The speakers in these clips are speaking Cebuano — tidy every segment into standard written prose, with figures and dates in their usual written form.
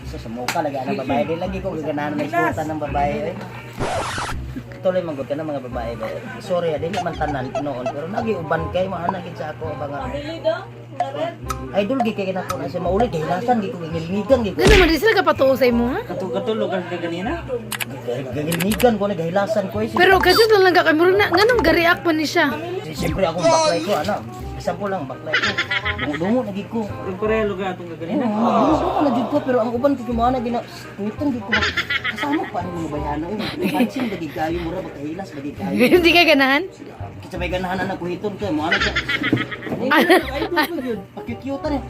So sa muka lagi ang babae di lagi ko gaganahan may suotan ng babae eh. Tuloy magod ka ng mga babae ba. Sorry, ah, dili man tanan noon pero nagi uban kay maana gid sa ako ba nga. Idol gi kay nako na siya maulit gahilasan gi ko gingilnigan gi ko. Gano man di sila kapatuo sa imo ha? Katulog ka ganina? Gingilnigan ko na gahilasan ko eh. Pero kasi lang ka kay murag na nganong ga-react man ni siya. Siyempre akong baklay ko ana. Example lang baklay ko. Dungo na gid ko. Yung pareho lugar atong kaganina. Oo, dungo na gid ko pero ang uban kay mga gina putong gid ko kasama pa ang mga bayana eh. Pansin lagi kayo mura bakahilas lagi kayo. Hindi ka ganahan? Kita may ganahan na kuhiton kay mo ano ka. Pakyut-kyutan eh.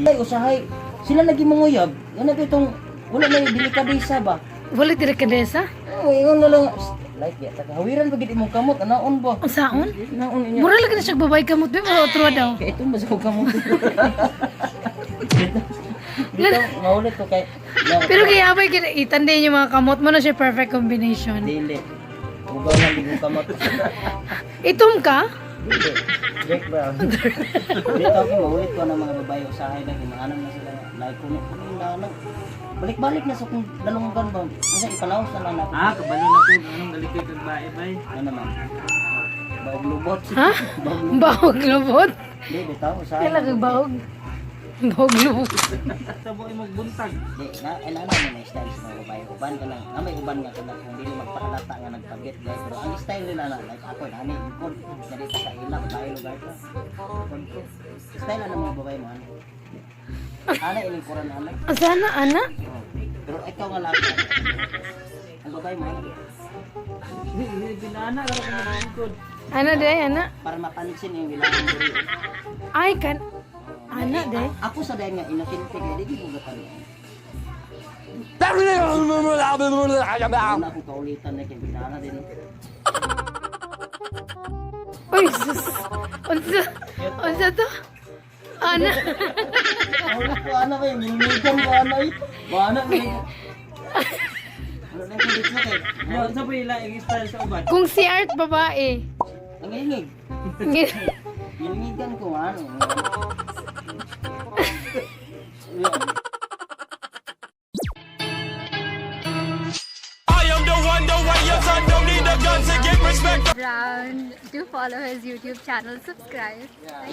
Ay usahay sila lagi manguyab. Ano ba itong wala na yung delikadesa ba? Wala delikadesa? Oo, ingon na lang. Like ya, hawiran ba gid imong kamot anaon ba? Unsaon? Naon inya. Mura lagi na siya babae kamot ba mura otro daw. Kay itong ba sa kamot? Dito, dito, maulit ko kay Pero kaya abay gid itanday yung mga kamot mo na siya perfect combination. Dili. Ugaw lang di kong kamot. Itom ka? Dili. Jack Brown. Dito ako maulit ko ng mga babae usahay na ginaanam na sila. Like ko na na balik-balik na sa kung dalunggan ba. Kasi ipalaos na lang natin. Ah, kabalo na ko. Anong galikay kag bae bay? Ano naman? Baog lubot. Ha? Baog lubot. Bahog lubot? Di, bitaw usahay. Kailan kag bahog? Bahog lubot. Sa buong imong buntag. Di, na, ay, na, na, may style sa mga babae. Uban ka lang. Na, may uban nga ka na kung dili magpahalata nga nagpagit. Guys. Pero ang style nila na, like ako, nani, ikod. Dali pa sa ilang, babae lugar ko. Ikod ko. Style na ng mga babae mo, ano? Ana, ilingkuran ana. Sana ana? Oh. Pero ikaw nga laki. Ang babae mo, ano? Di, di, binana ka kung magbungkod. Ana day ana. Para mapansin yung bilangan diri. Ay kan ana day. Ako sa dahil nga, inakinte kaya di ko gatan. Wala akong kaulitan na kay binana din. Uy sus. Unsa? Unsa to? Ana. Wala ko ana ba yung nilinigan ko ana ito. Ba ana ba yung... Wala na yung dito kay. Yo, sa pa ila ang style sa uban. Kung si Art babae. Ang ingig. Nilinigan ko ano. I am the one, the way your son don't need a gun to get respect. Brown. Do follow his YouTube channel. Subscribe. Thank